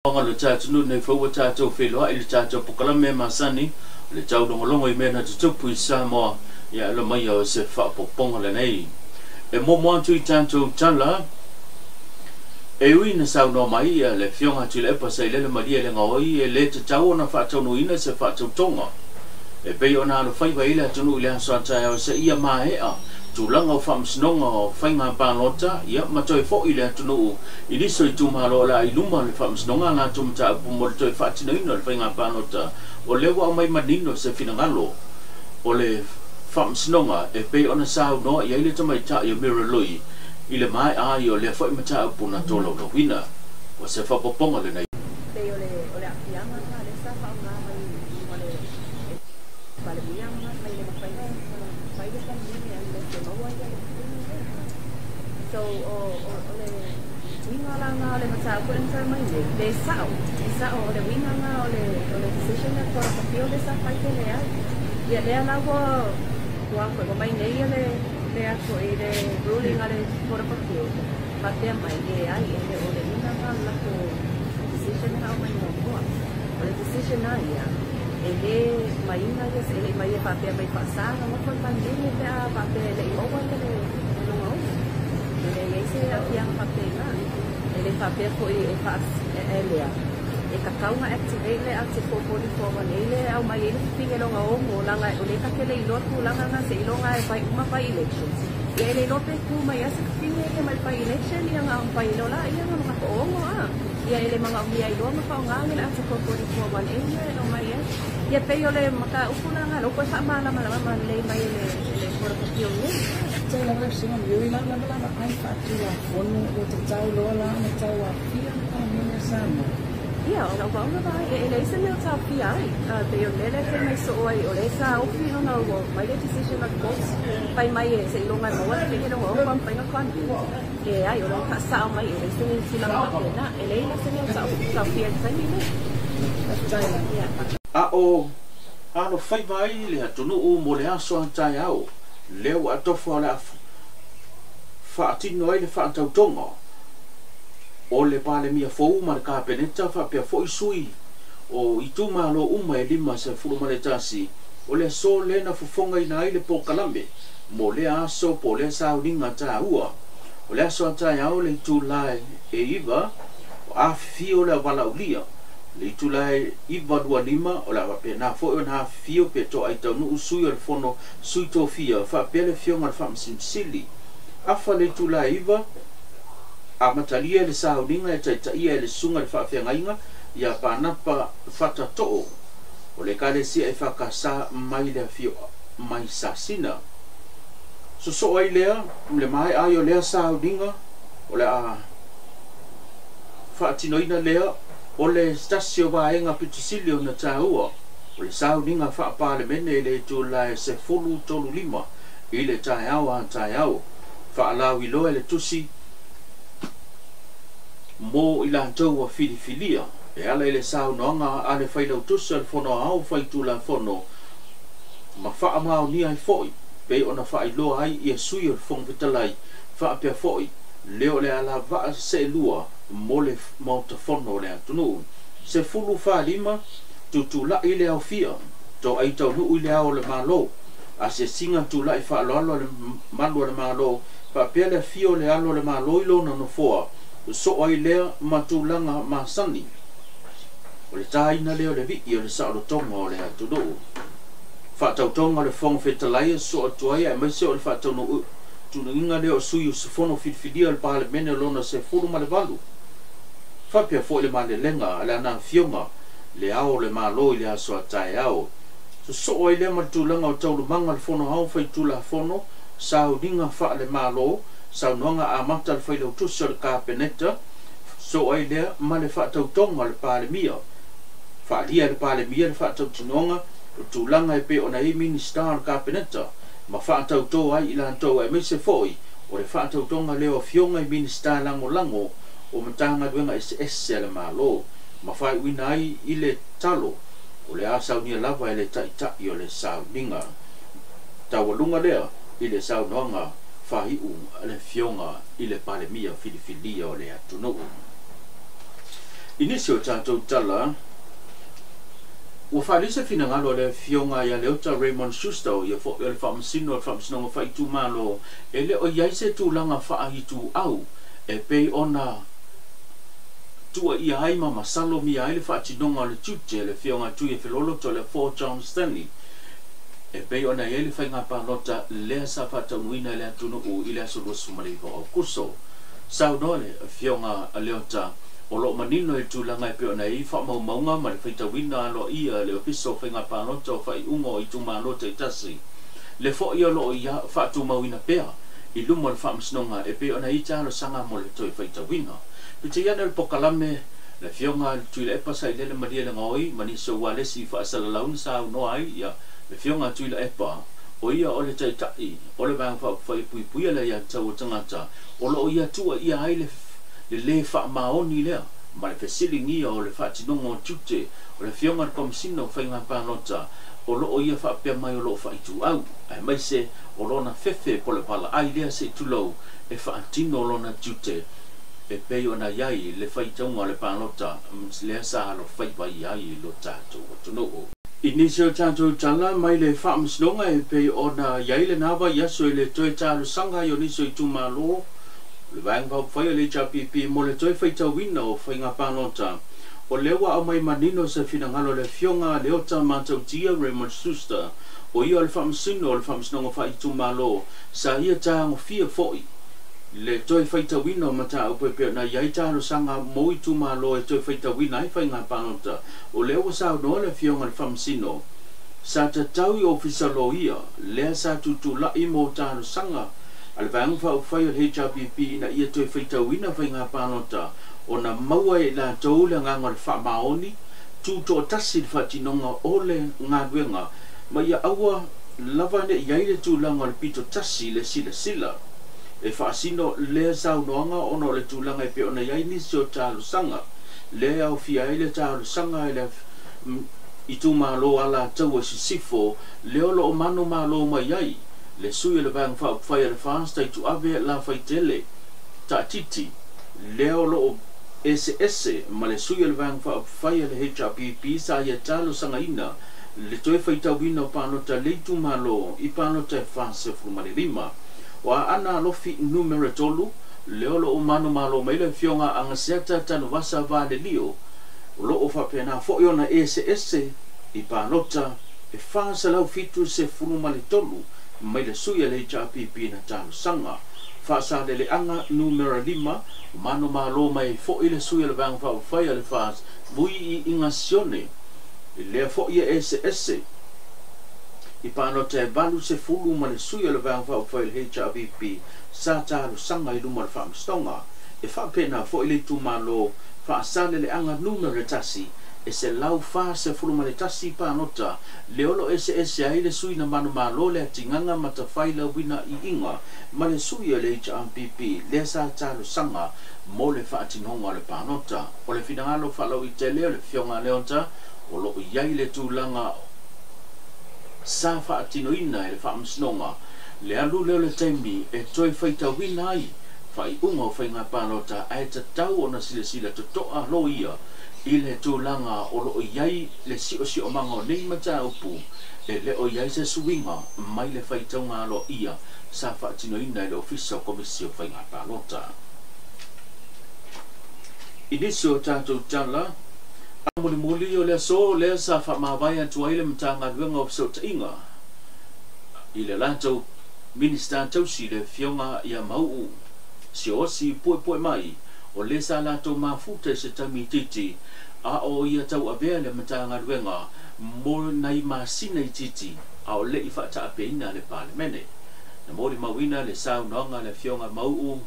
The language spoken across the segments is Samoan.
Lo tatou nei fou ua tatou feiloai i le tatou polokalame masani o le taulogologo i mea na tutupu i Samoa. Ia ala mai o se faaopoopoga lenei e momo atu i tatou tala e ui na saunoa mai ia le Afioga Tuilaepa Sailele Malie le Gaoi e lē tatau ona faataunuuina se faatautoga e pei ona alofaiva i le atunuu i le aso a taeao seia maea tulaga o faamasinoga o faiga palota, ia ma toe fo'i le atunuu i nisi o itumalo o le a i luma le faamasinoga a latou mataupu mo le toe faatinoina o le faiga palota. O lea ua aumai manino se finagalo o le faamasinoga e pei ona saunoa i ai le tamaita'i o Miralui i le maea ai o lea fo'i mataupu na tolaulauina. O se faaopoopoga lenei. Pei o le aafiaga lena lea sa faaaoga mai ma le Palemia mai le mafai ona fai le Palemene unless e maua ia le totogi lea. So o le uiga la na o le mataupu le na mai nei, le sao, e sao o le uiga na o le decision a Court of Appeal le sa fai tele ai. Ia lea la ua foi ua mai nei le aso i le ruling a le Court of Appeal. Faapea mai e ai e le o le uiga na o le latou decision na aumai muamua. O le decision a ia, e lē maiga ia e le mai e faapea mai faasa na nofo le Palemene pe a faapea e le i maua ia le loga ono. E le iai se aafiaga faapena. E le faapea foi e faa e lea e tatau na activate le Article 44 nei le aumai ai le fifine loga ono laga o lea ta te le iloa tulaga na seiloga e fai uma by elections. Ia e le iloa pe tu mai a se fifine ia mai by election ia na fai loa la ia na makato'ogo a. Ia e le magaomia ai loa ma faaaoga ia le Article 44 1A ia e aumai ai. Ia pei o le mataupu la lou koe faamalamalama malelei mai e le Court of Appeal nei. Tai lava le susuga Mary la lava lava ai faatulafono ua tatau loa la ona tauafia le Palemene a Samoa. Ia, o lau vaoga vaai, e leai se mea o taofia ai. Pei o le mea lea fai mai soo ai, o le sa ofi ona ua mai le decision of courts, fai mai e seiloga e maua le fine loga o mafai ona convene. E ai, o loo faasao mai e leai se tulaga faapena. E leai la se mea o taofia i le taimi nei. Faafetai lava. Ia. A o alofaiva ai le atunuu mo le aso a taeao lea ua atofa o le a faatino ai le faatautoga o le Palemia fou ma le Kapeneta faapea fo'i sui o itumalo uma e 51. O le aso lea na fofogaina ai le polokalame mo lea aso po o lea sauniga taua. O le aso a taeao le itulā e 9 o afifio le avalaulia le itulā e 9:25 o le a faapena fo'i ona afifio pe to'ai taunuu sui o le Fono Sui Tofia faapea le Afioga le Faamasinomasili. Afa le itulā e 9 amatalia le sauniga e taitaia e le susuga le faafeagaiga ia Panapa Fatato'o o le Ekalesia e Fakasā mai le afio mai Sasina. Sosoo ai lea le maea ai o lea sauniga o le a faatinoina lea o le tasi o vaega pitosili ona taua o le sauniga faapalemene i le itulā e 10:35 i le taeao a taeao faalauiloa e le tusi mo i latou ua filifilia e ala i le saunoaga a le Failautusi o le Fono Aoao Faitulafono ma faamaonia ai fo'i pei ona faailoa ai ia sui o le Fofoga Fetalai faapea fo'i le o le alavaa seelua mo le Maota Fono o le atunuu. 10:45 tutula'i le aofia to'ai taunuu i le Ao o le Malo asiasiga tula'i faaaloalo a le malu o le Malo faapea le afio o le alo o le Malo i lona nofoa sosoo ai lea ma tulaga masani o le tāina lea o le vi'i o le saolotoga o le atunuu. Faatautoga o le Fofoga Fetalai e sosoo atu ai aemaise o le faataunuuina lea o sui usufono filifilia o le Palemene o lona 18 faapea fo'i le malelega a le ana Afioga le Ao o le Malo i le aso a taeao. Sosoo ai lea ma le tulaga o taualumaga o le Fono Aoao Faitulafono, sauniga faale-Malo, saunoaga amata a le Failautusi o le Kapeneta, sosoo ai lea ma le faatautoga o le Palemia. Faaalia e le Palemia le faatautinoga o tulaga e pei ona i ai Minisita o le Kapeneta ma faatautō ai i latou aemaise fo'i o le faatautoga lea o afioga i Minisita lagolago o Matagaluega eseese a le Malo ma faaiuina ai i le talo o le a saunia lava e le Ta'ita'i o le sauniga. Taualuga lea i le saunoaga faai'u a le Afioga i le Palemia filifilia o le atunuu. I nisi o tatou tala, ua faaali se finagalo a le Afioga ia Leota Raymond Schuster, o ia foi o le Faamasino o le Faamasinoga Faaitumalo, e le o i ai se tulaga faaituau e pei ona tuuaia ai ma masalomia ai le faatinoga o le tiute a le Afioga Tuiafelolo Toleafoa John Stanley e pei ona i ai le faiga palota lea sa faataunuuina e le atunuu i le aso 29 o Aokuso. Saunoa le Afioga a Leota, o lo o manino i le tulaga e pei ona i ai faamaumauga ma le faitauina aloaia e le Ofisa o Faiga Palota o faaiuga o itumalo taitasi, le foi o lo o ia faatumauina pea i luma o le Faamasinoga e pei ona i ai talosaga mo le toe faitauina. Peitai ane o le pokalame le Afioga i le Tuilaepa Sailele Malielegaoi ma nisi o ualesi faasalalauna saunoa ai ia le Afioga Tuilaepa, o ia o le Taitai o le Vaega Faaupufai e Puipuia le Aiatatau o Tagata, o lo o ia tuuaia ai le lē faamaoni lea ma le fesiligia o le faatinoga o tiute o le Afioga i le Komesina o Faiga Palota, o lo o ia faapea mai o lo o faaituau, aemaise o lona fefe po o le valaai lea se i tulou e faatino lona tiute e pei ona i ai le faitauga o le palota lea sa alofaiva i ai lo tatou atunuu. I nisi o tatou tala mai le Faamasinoga e pei ona i ai lena vaiaso i le toe talosaga ai o nisi o itumalo o le Vaega Faaupufai o le HRPP mo le toe faitauina o faiga palota, o lea ua aumai manino se finagalo o le Afioga Leota Matautia Raymond Schuster, o ia o le Faamasino o le Faamasinoga Faaitumalo, sa ia tagofia foi le toe faitauina o mataupu e pei ona i ai talosaga mo itumalo e toe faitauina ai faiga palota. O lea ua saunoa le Afioga i le Faamasino, sa tatau i Ofisa Loia lea sa tutulai mo talosaga a le Vaega Faaupufai o le HRPP ina ia toe faitauina faiga palota ona maua e i latou le agaga o le faamaoni tutoatasi le faatinoga o le galuega ma ia aua lava ne i ai le tulaga o le pito tasi le silasila. E faasino lea saunoaga ona o le tulaga e pei ona i ai nisi o talosaga lea e aofia ai le talosaga i le itumalo Alataua Sisifo lea o lo o manumalo mai ai le sui o le Vaega Faaupufai a le FAST Taituave Lafaitele Taatiti, lea o lo o eseese ma le sui o le Vaega Faaupufai a le HRPP sa ia talosagaina le toe faitauina o palota le itumalo i palota e 45. O Aana Alofi numera 3, lea o lo o manumalo mai le Afioga Agaseata Tanuvasa Valelio, o lo o faapena foi ona eseese i palota e 473 mai le sui a le HRPP na talosaga. Faasaleleaga numera 5, manumalo mai foi le sui o le Vaega Faaupufai a le FAST Vui i Igasione, lea foi e eseese i palota e 80 ma le sui o le Vaega Faaupufai o le HRPP sa talosaga i luma o le Faamasinoga. E faapena foi le itumalo Faasaleleaga numera 1 e 141 palota le olo eseese ai le sui na manumalo le atigaga matafailauina iiga ma le sui o le HRPP lea sa talosaga mo le faatinoga o le palota. O le finagalo faalauaitele o le Afioga Leota, o lo o i ai le tulaga sa faatinoina e le Faamasinoga le alu lea o le taimi e toe faitauina ai faaiuga o faiga palota, ae tatau ona silasila totoa loia i le tulaga o lo o i ai le siosiomaga o nei mataupu e le o i ai se suiga mai le faitauga aloaia sa faatinoina e le Ofisa o Komisi o Faiga Palota. I nisi o tatou tala mulimuli o le aso lea sa faamavae atu ai le Matagaluega o Fesootaiga i le latou Minista tausi le Afioga ia Mauu Siaosi Puepue Mai, o lē sa latou mafuta i se taimi itiiti a o ia tauavea le Matagaluega mo nai masina itiiti a o le'i faataapeina le Palemene. Na molimauina le saunoaga a le Afioga Mauu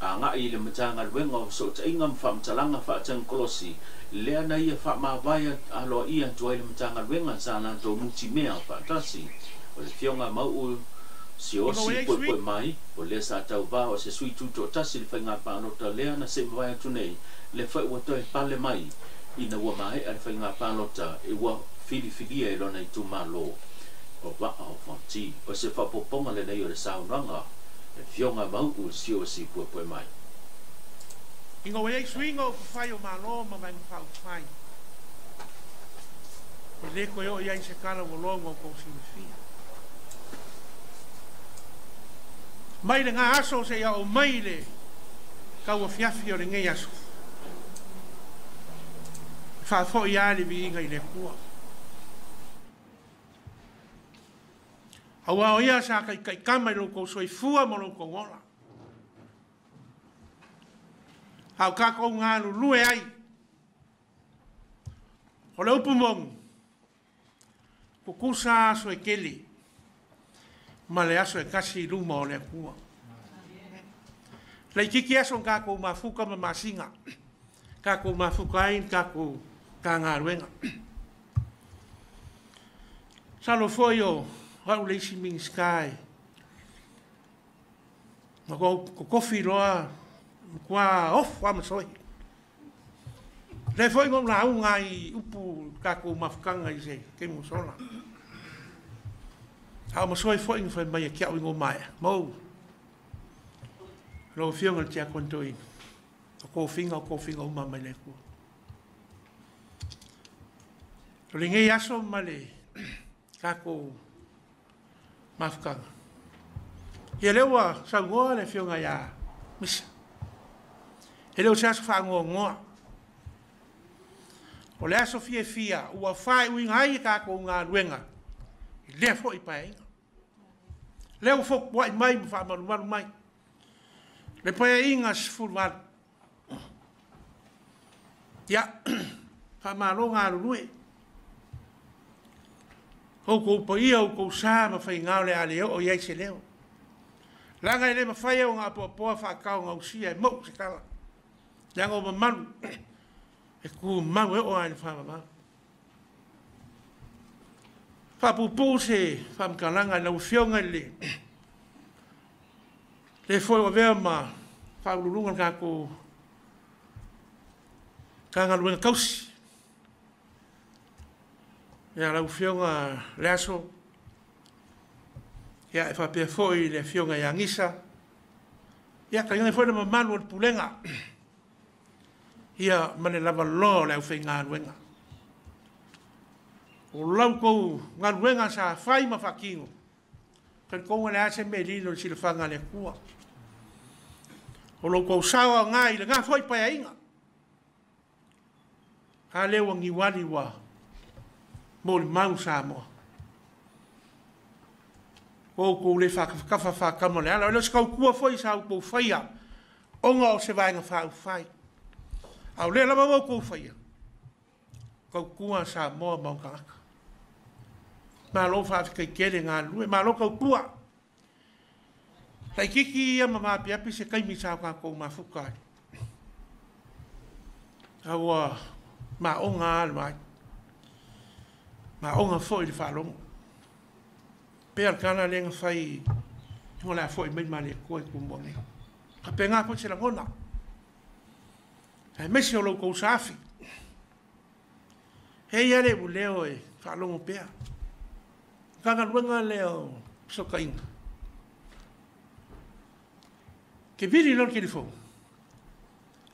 aga'i i le Matagaluega o Fesootaiga ma Faamatalaga Faatekonolosi lea na ia faamavae aloaia atu ai le Matagaluega sa latou nutimea faatasi. O le Afioga Mauu Siaosi Puepue Mai, o lea sa tauvā o se sui tutoatasi le faiga palota lea na se'i mavae atu nei, le foi ua toe pale mai ina ua maea le faiga palota e ua filifilia e lona itumalo o Vaa o Fonoti. O se faaopoopoga lenei o le saunoaga le Afioga Mauu Siaosi Puepue Mai. Ina ua i ai suiga o upufai o Malo ma Vaega Faaupufai, e le toe oo i ai se tala ua loa ua outou silafia. Mai lena aso seia oo mai i le tauafiafi o lenei aso, e faafoi lava le viiga i le Atua. Aua o Ia sa taitaitama i lo outou soifua ma lo outou ola. A o tatou galulue ai, o le upu moni, tutusa aso e tele ma le aso e tasi i luma o le Atua. Laitiiti aso na tatou mafuta ma masina, tatou mafuta ai le tatou Matagaluega. Masalo foi o au le isi Minisita e na ou totofi loa matua ofo lava ma soe. O lea foi na ou lauga ai i upu i le tatou mafutaga i se taimi ua sola. A o masoe foi na fai mai ia te au ina ua maea, Mauu, lau Afioga i le Tiakono Toeaina, o tofiga o tofiga uma lava mai le Atua. O lenei aso ma le tatou mafutaga, ia lea ua saunoa le Afioga ia Misa, e le o se aso faanoanoa. O le aso fiafia ua faaiuina ai a tatou galuega i lea foi Paeaiga. Lea ua fotuai mai ma faamalumalu mai le Paeaiga 18. Ia, faamalo galulue. Outou paia, outou sa ma faiga o le a le oo i ai se leo. Leaga e le mafai ona apoapoa faataogausia e mou se tala. Leaga o mamalu e tumau e oo lava i le faavavau. Faapuupuu se faamatalaga i lau Afioga i le le foi ua avea ma faauluuluga o le tatou Matagaluega tausi. Ia lau Afioga Leaso, ia e faapea foi le Afioga ia Gisa, ia tainane foi le mamalu o le Pulega, ia ma le lavaloa o le aufaigaluega. O la outou galuega sa fai ma faatino, talitonu e leai se mea e lilo i le silafaga a le Atua. O lo outou sao aoga i lena foi Paeaiga. A lea ua niuali ua molimau Samoa. Ua outou le faatafatafa faatama o le ala. E le o se tautua foi sa outou faia ona o se Vaega Faaupufai. A o lea lava ua outou faia, tautua Samoa ma ona tagata. Malo faafetai tele galulue, malo tautua. Laitiiti ia ma vaapiapi se taimi sa o tatou mafuta ai. A ua maoga lava le vaai. Maoga foi le faalogo. Pei o le tala lea na fai o le a foi mai Malietoa i Tumua nei. Faapena foi se lagona. Aemaise o lo outou saafi. E i ai le iuleo e faalogo pea. Matagaluega lea o Fesootaiga. Ke vili loa le telefoni,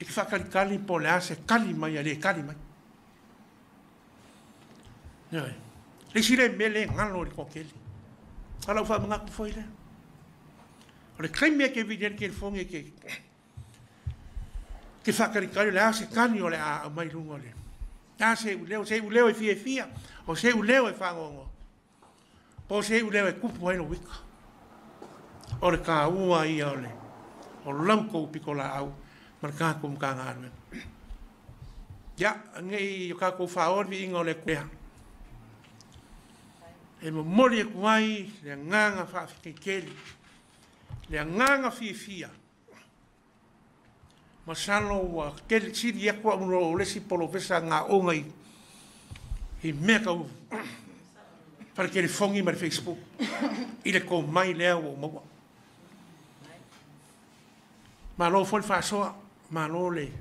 e te faatalitali po o le a se tali mai a le tali mai. Ioe. Le isi lea mea lea e galo i le toatele. A o lau faamanatu foi lea. O le taimi e te vili ai le telefoni e te te faatalitali o le a se tali o le a aumai i luga o le a se iuleo, se iuleo e fiafia, o se iuleo e faanoanoa, po o se iuleo e tupu ai lou ika. O le taua ia o le o lau tou pitolaau ma le tatou Matagaluega. Ia, ne i o tatou faaoa le viiga o le Atua. E momoli atu ai le agaga faafetai tele, le agaga fiafia. Masalo ua tele sili atu au o le isi polofesa na aoga i mea tau fale telefoni ma le Facebook i le tomai lea ua ou maua. Malo foi le faasoa, malo le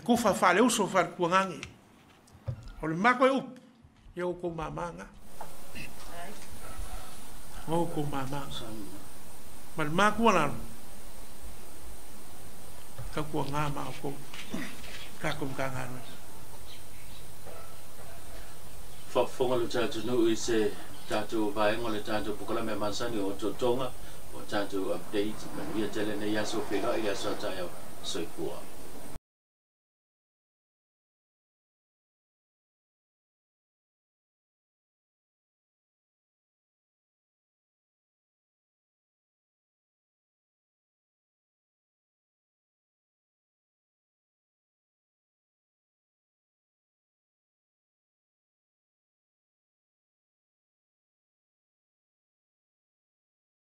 tufa faaleuso faaletuagage. O le matou upu, ia outou mama na. O outou mama. Ma le matua lalo, Tautuagā ma ʻoukou tatou Matagaluega. Faafofoga lo tatou atunuu i se tatou vaega o le tatou polokalame masani o Otootoga o tatou update. Manuia tele lenei aso, feiloai i le aso a taeao. Soifua.